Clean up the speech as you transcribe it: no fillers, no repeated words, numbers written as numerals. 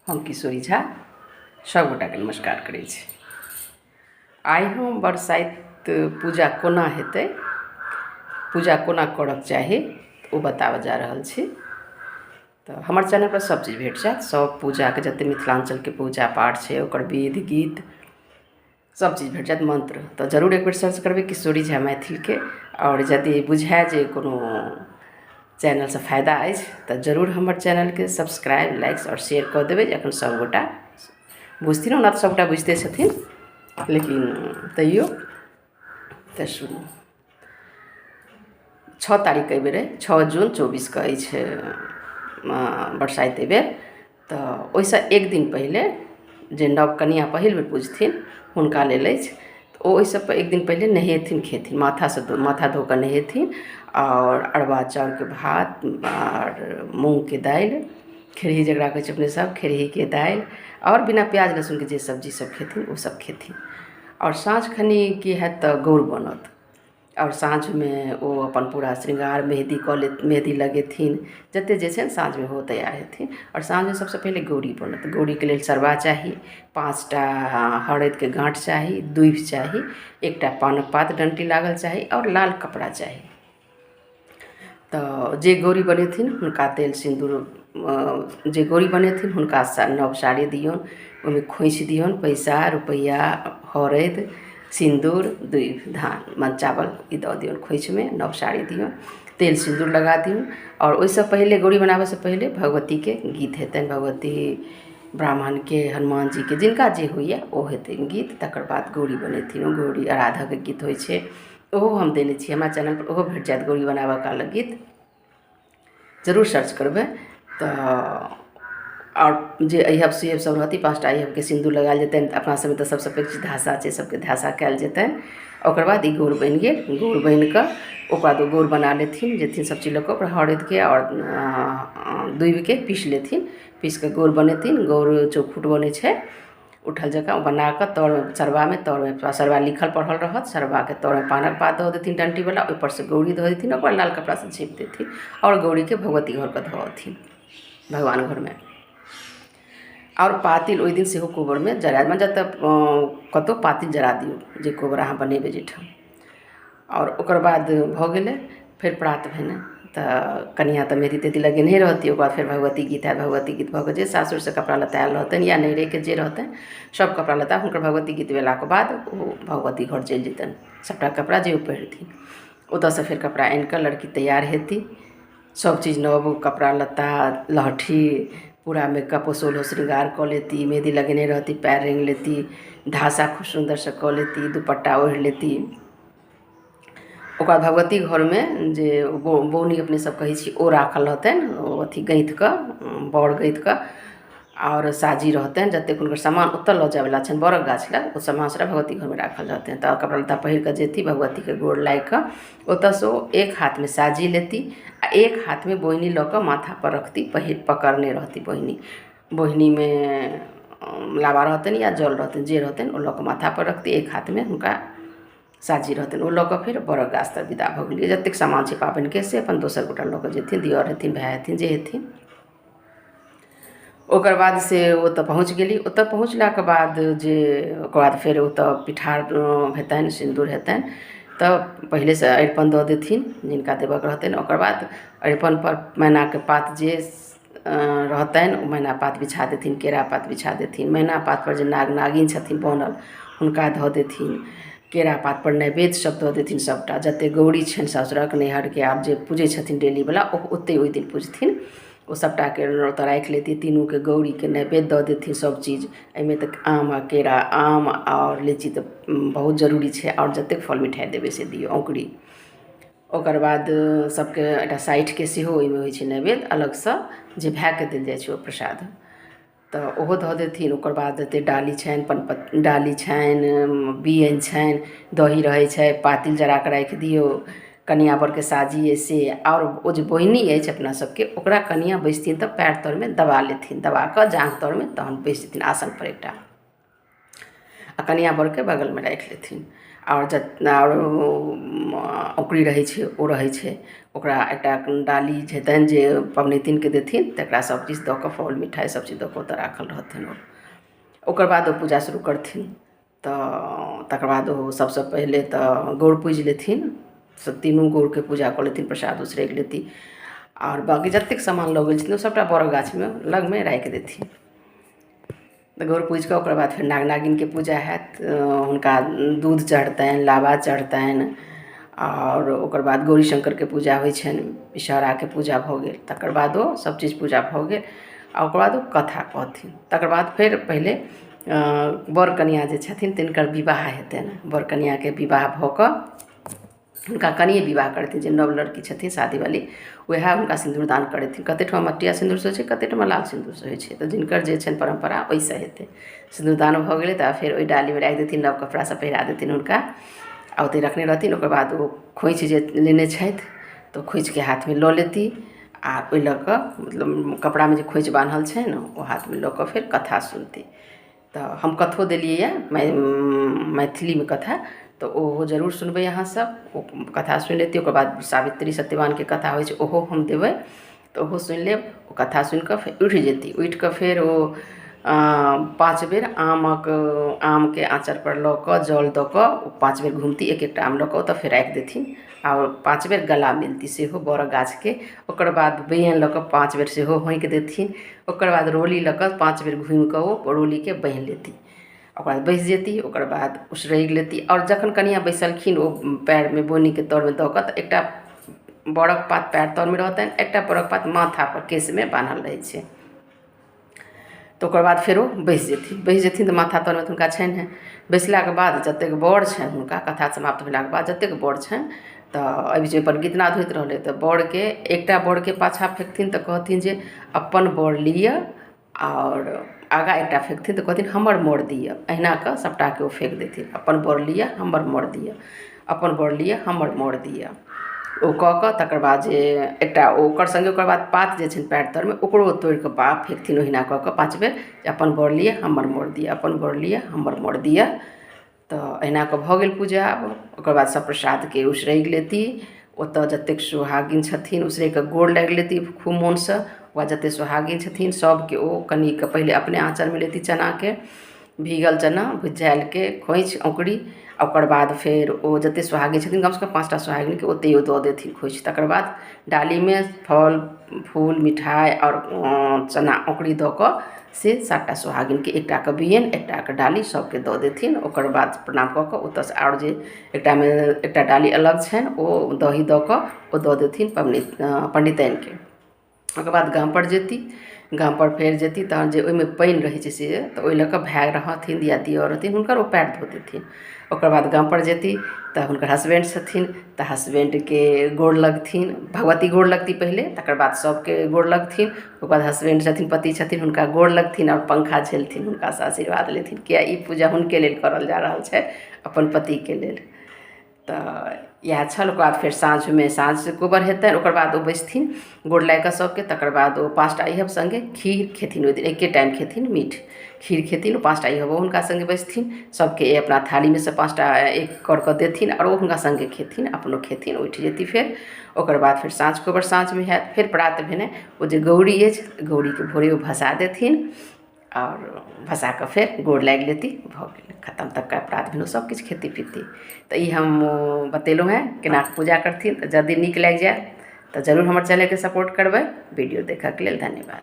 हम किशोरी झा सभगोटाके नमस्कार करै छी। आइ हम बरसाइत पूजा कोना हेतै, पूजा कोना करऽके चाही, ओ बताबऽ जा रहल छी। तऽ हमर चैनलपर सभचीज भेट जायत, सभ पूजाके जतेक मिथिलाञ्चलके पूजा पाठ छै ओकर विध गीत सभचीज भेट जायत, मन्त्र। तऽ जरूर एक बेर सर्च करबै किशोरी झा मैथिलके। आओर यदि बुझाए जे कोनो चैनलसँ फायदा अछि तऽ जरूर हमर चैनलके सब्सक्राइब, लाइक आओर शेयर कऽ देबै, जे एखन सभगोटा बुझथिन। ओना तऽ सभगोटा बुझिते छथिन, लेकिन तैओ। तऽ सुनू, 6 तारीखके एहिबेर अइ, 6 जून 24के अछि बरसाइत एहिबेर। तऽ ओहिसँ एक दिन पहिले जे नव कनिआँ पहिल बेर पुजथिन हुनका लेल अछि। तऽ ओ ओहिसँ एक दिन पहिले नहेथिन खेथिन, माथासँ माथा धो कऽ नहेथिन आओर अरबा चाउरके भात आओर मूँगके दालि, खेरही जकरा कहै छै अपने सब, खेरहीके दालि आओर बिना प्याज लहसुनके जे सब्जी सब खेथिन ओ सब खेथिन। आओर साँझ खनी की हैत तऽ गौर बनत। आओर साँझमे ओ अपन पूरा श्रृंगार मेहदी कऽ लेत, मेहदी लगेथिन, जतेक जे छै साँझमे ओ तैयार हेथिन। आओर साँझमे सभसँ पहिले गौरी बनत। गौरीके लेल सरबा चाही, पाँचटा हरदिके गाँठ चाही, दूभि चाही, एकटा पानक पात डण्टी लागल चाही आओर लाल कपड़ा चाही। तऽ जे गौरी बनेथिन हुनका तेल सिन्दूर, जे गौरी बनेथिन हुनका नव साड़ी दियौन, ओहिमे खोँइछ दियौन, पैसा रुपैआ, हरदि, सिन्दूर, दूभि, धान मने चावल ई दऽ दियौन खोँइछमे। नव साड़ी दियौन, तेल सिन्दूर लगा दियौन। आओर ओहिसँ पहिले, गौरी बनाबयसँ पहिले भगवतीके गीत हेतनि। भगवती, ब्राह्मणके, हनुमान जीके, जिनका जे होइए ओ हेतनि गीत। तकर बाद गौरी बनेथिन। ओ गौरी आराधकके गीत होइ छै, ओहो हम देने छी हमरा चैनलपर, ओहो भेट जायत। गौरी बनाबऽ कालक गीत जरूर सर्च करबै। तऽ आओर जे अइहब सुइहब सब रहती, पाँचटा अइहबके सिन्दूर लगायल जेतनि। अपना सबमे तऽ सबसँ पैघ चीज धासा छै, सबके धासा कयल जेतनि। ओकर बाद ई गौर बनि गेल। गौर बनि कऽ ओकर बाद ओ गौर बना लेथिन, जेथिन सब चीज लऽ कऽ। ओकरा हरदिके आओर दूभिके पीस लेथिन, पीस कऽ गौर बनेथिन। गौर चौखूट बनै छै उठल जकाँ, ओ बना कऽ तरमे, सरबामे तरमे सरबा लिखल पढ़ल रहत, सरबाके तरमे पानक पात दऽ देथिन डण्टीवला, ओहिपर सँ गौरी धऽ देथिन, ओकर लाल कपड़ासँ झाँपि देथिन आओर गौरीके भगवती घरके धऽ अथिन, भगवान घरमे। आओर पातिल ओहि दिन सेहो कोबरमे जरायल, मने जतऽ कतहु पातिल जरा दियौ, जे कोबर अहाँ बनेबै जाहिठाम। आओर ओकर बाद भऽ गेलै। फेर प्रात भेने तऽ कनिआँ तऽ मेहदी तेहदी लगेनहे रहती। ओकर बाद फेर भगवती गीत हैत। भगवती गीत भऽ कऽ जे सासुरसँ कपड़ा लत्ता आयल रहतनि या नैहरेके जे रहतनि सब कपड़ा लत्ता, हुनकर भगवती गीत भेलाके बाद ओ भगवती घर चलि जेतनि, सबटा कपड़ा जे ओ पहिरथिन। ओतऽसँ फेर कपड़ा आनिकऽ लड़की तैयार हेती, सब चीज नव कपड़ा लत्ता, लहठी, पूरा मेकअप, सोलहो श्रृंगार कऽ लेती, मेहदी लगेने रहती, पयर रङ्गि लेती, धासा खूब सुन्दरसँ कऽ लेती, दुपट्टा ओढ़ि लेती। ओकर बाद भगवती घरमे जे बौनी अपने सब कहै छी, ओ राखल रहतनि, ओ अथी गँथि कऽ, बर गँथि कऽ आओर साजी रहतनि। जतेक हुनकर सामान ओतऽ लऽ जायवला छनि बरक गाछ लग, ओ सामान सबटा भगवती घरमे राखल रहतनि। तऽ कपड़ा लत्ता पहिर कऽ जेती, भगवतीके गोर लागि कऽ ओतऽसँ ओ एक हाथमे साजी लेती आओर एक हाथमे बोहनी लऽ कऽ माथापर रखती, पहिर पकड़ने रहती बोहनी। बोहनीमे लाबा रहतनि या जल रहतनि, जे रहतनि ओ लऽ कऽ माथापर रखती। एक हाथमे हुनका साजी रहतनि, ओ लऽ कऽ फेर बरक गाछ तर विदा भऽ गेली। जतेक सामान छै पाबनिके से अपन दोसर गोटा लऽ कऽ जेथिन, दिअर हेथिन, भाय हेथिन, जे हेथिन। ओकर बाद से ओतऽ पहुँच गेली। ओतऽ पहुँचलाके बाद जे ओकर बाद फेर ओतऽ पिठार हेतनि, सिन्दूर हेतनि, तऽ पहिलेसँ अरिपन दऽ देथिन जिनका देबऽके रहतनि। ओकर बाद अरिपनपर मैनाके पात जे रहतनि ओ मैना पात बिछा देथिन, केरा पात बिछा देथिन। मैना पातपर जे नाग नागिन छथिन बनल हुनका धऽ देथिन। केरा पातपर नैवेद्य सब दऽ देथिन सबटा। जते गौरी छनि सासुरक, नैहरके, आब जे पूजै छथिन डेलीवला, ओ ओतय ओहि दिन पूजथिन, ओ सबटाके ओतऽ राखि लेती। तीनूके गौरीके नैवेद्य दऽ देथिन सब चीज। एहिमे तऽ आम आओर केरा, आम आओर लीची तऽ बहुत जरूरी छै, आओर जतेक फल मिठाइ देबै से दियौ, औंकुरी। ओकर बाद सबके एकटा साठिके सेहो ओहिमे होइ छै नैवेद्य अलगसँ, जे भायके देल जाइ छै ओ प्रसाद, तऽ ओहो धऽ देथिन। ओकर बाद जते डाली छनि, डाली छनि, बियनि छनि, दही रहै छै, पातिल जरा कऽ राखि दियौ, कनिआँ बरके साजी अइ से। आओर ओ जे बोहनी अछि अपना सबके, ओकरा कनिआँ बैसथिन तऽ पयर तरमे दबा लेथिन, दबा कऽ जाँघ तरमे तहन बैस जेथिन आसनपर एकटा आ कनिआँ बरके बगलमे राखि लेथिन। आओर आओर औङ्कुरी रहै छै ओ रहै छै। ओकरा एकटा डाली हेतनि जे पबनैतिनके देथिन, तकरा सबकिछु दऽ कऽ, फल मिठाइ सबचीज दऽ कऽ ओतऽ राखल रहतनि ओ। ओकर बाद ओ पूजा शुरू करथिन, तऽ तकर बाद ओ सबसँ पहिले तऽ गौर पूजि लेथिन। तीनू गौरके पूजा कऽ लेथिन, प्रसाद उसरगि लेती आओर बाँकी जतेक सामान लऽ गेल छथिन, ओ सबटा बड़क गाछमे लगमे राखि देथिन। तऽ गौर पूजि कऽ ओकर बाद फेर नाग नागिनके पूजा हैत। हुनका दूध चढ़तनि, लाबा चढ़तनि आओर ओकर बाद गौरी शङ्करके पूजा होइ छनि। विषहराके पूजा भऽ गेल, तकर बाद ओ सबचीज पूजा भऽ गेल आओर ओकर बाद ओ कथा कहथिन। तकर बाद फेर पहिले बर कनिआँ जे छथिन, तिनकर विवाह हेतनि। बर कनिआँके विवाह भऽ कऽ हुनका कनिएँ विवाह करेथिन। जे नव लड़की छथिन, शादीवाली, वएह हुनका सिन्दूरदान करेथिन। कतेक ठमा मटिया सिन्दूरसँ होइ छै, कतेक ठमा लाल सिन्दूरसँ होइ छै। तऽ जिनकर जे छनि परम्परा, ओहिसँ हेतै। सिन्दूरदान भऽ गेलै तऽ फेर ओहि डालीमे राखि देथिन, नव कपड़ा सब पहिरा देथिन हुनका आओर ओतहि रखने रहथिन। ओकर बाद ओ खोँइछ जे लेने छथि, तऽ खोँइछके हाथमे लऽ लेती आओर ओहि लऽ कऽ, मतलब कपड़ामे जे खोँइछ बान्हल छै ने, ओ हाथमे लऽ कऽ फेर कथा सुनती। तऽ हम कथो देलियै यऽ मैथिलीमे कथा, तऽ ओहो जरूर सुनबै अहाँसब। ओ कथा सुनि लेती। ओकर बाद सावित्री सत्यवानके कथा होइ छै, ओहो हम देबै, तऽ ओहो सुनि लेब। ओ कथा सुनिकऽ फेर उठि जेती। उठिकऽ फेर ओ 5 बेर आमक आमके आँचरपर लऽ कऽ, जल दऽ कऽ ओ 5 बेर घुमती। एक एकटा आम लऽ कऽ ओतऽ फेर राखि देथिन आओर 5 बेर गला मिलती सेहो बड़क गाछके। ओकर बाद बैयन लऽ कऽ 5 बेर सेहो होंकि देथिन। ओकर बाद रोली लऽ कऽ 5 बेर घुमि कऽ ओ रोलीके बान्हि लेती। ओकर बाद बैसि जेती। ओकर बाद उसरगि लेती आओर जखन कनिआँ बैसलखिन, ओ पयरमे बोनीके तरमे दऽ कऽ, तऽ एकटा बड़क पात पयर तरमे रहतनि, एकटा बड़क पात माथापर केशमे बान्हल रहै छै। तऽ ओकर बाद फेर ओ बैसि जेथिन। बैसि जेथिन तऽ माथा तरमे तऽ हुनका छैन्हे। बैसलाके बाद जतेक बर छनि हुनका, कथा समाप्त भेलाके बाद जतेक बर छनि, तऽ एहि बीचमे अपन गीतनाद होइत रहलै, तऽ बरके, एकटा बरके पाछाँ फेकथिन तऽ कहथिन जे अपन बर लिअ आओर आगाँ एकटा फेकथिन तऽ कहथिन हमर मर दिअ। अहिना कऽ सबटाके ओ फेक देथिन, अपन बर लिअ, हमर मर दिअ, अपन बर लिअ, हमर मर दिअ। ओ कऽ कऽ तकर बाद जे एकटा ओकर सङ्गे, ओकर बाद पात जे छनि पयर तरमे, ओकरो तोड़ि कऽ फेकथिन ओहिना कऽ कऽ 5 बेर, जे अपन बर लिअ, हमर मर दिअ, अपन बर लिअ, हमर मर दिअ। तऽ एहिना कऽ भऽ गेल पूजा। आब ओकर बाद सब प्रसादके उसरगि लेती। ओतऽ जतेक सोहागिन छथिन, उसरगि कऽ गोर लागि लेती खूब मोनसँ। ओकर बाद जतेक सोहागिन छथिन, सबके ओ कनिके पहिले अपने आँचरमे लेती चनाके, भीगल चना भुजायलके खोँइछ औङ्कुरी। ओकर बाद फेर ओ जतेक सोहागिन छथिन, कमसँ कम 5टा सोहागिनके ओतेक ओ दऽ देथिन खोँइछ। तकर बाद डालीमे फल फूल मिठाइ आओर चना औङ्कुरी दऽ कऽ से 7टा सोहागिनके एकटाके बियनि, एकटाके डाली सबके दऽ देथिन। ओकर बाद प्रणाम कऽ कऽ ओतऽसँ आओर जे एकटामे एकटा डाली अलग छनि, ओ दही दऽ कऽ ओ दऽ देथिन पबनी पण्डिताइनके। ओकर बाद गामपर जेती। गामपर फेर जेती, तहन जे ओहिमे पानि रहै छै से तऽ ओहि लऽ कऽ भाय रहथिन या दिअर रहथिन हुनकर, ओ पयर धो देथिन। ओकर बाद गामपर जेती तऽ हुनकर हसबैंड छथिन, तऽ हसबैंडके गोर लगथिन। भगवती गोर लगती पहिले, तकर बाद सबके गोर लगथिन। ओकर बाद हसबैंड छथिन, पति छथिन, हुनका गोर लगथिन आओर पंखा झेलथिन, हुनकासँ आशीर्वाद लेथिन, किया ई पूजा हुनके लेल करल जा रहल छै, अपन पतिके लेल। तऽ इएह छल। ओकर बाद फेर साँझमे साँझ कोबर हेतनि। ओकर बाद ओ बैसथिन, गोर लागि कऽ सबके, तकर बाद ओ 5टा इहब सङ्गे खीर खेथिन। ओहि दिन एके टाइम खेथिन, मीठ खीर खेथिन। ओ 5टा इहबो हुनका सङ्गे बैसथिन, सबके अपना थालीमे सँ 5टा एक कौर कऽ देथिन आओर ओ हुनका सङ्गे खेथिन, अपनो खेथिन। उठि जेती फेर। ओकर बाद फेर साँझ कोबर साँझमे हैत। फेर प्रात भेने ओ जे गौरी अछि, गौरीके भोरे ओ भसा देथिन आओर भसा कऽ फेर गोर लागि लेती। भऽ गेलै खतम। तकर प्रात भेने सब किछु खेती पीती। तऽ ई हम बतेलहुँ हेँ केना पूजा करथिन। तऽ यदि नीक लागि जाय तऽ जरूर हमर चैनलके सपोर्ट करबै। वीडियो देखऽके लेल धन्यवाद।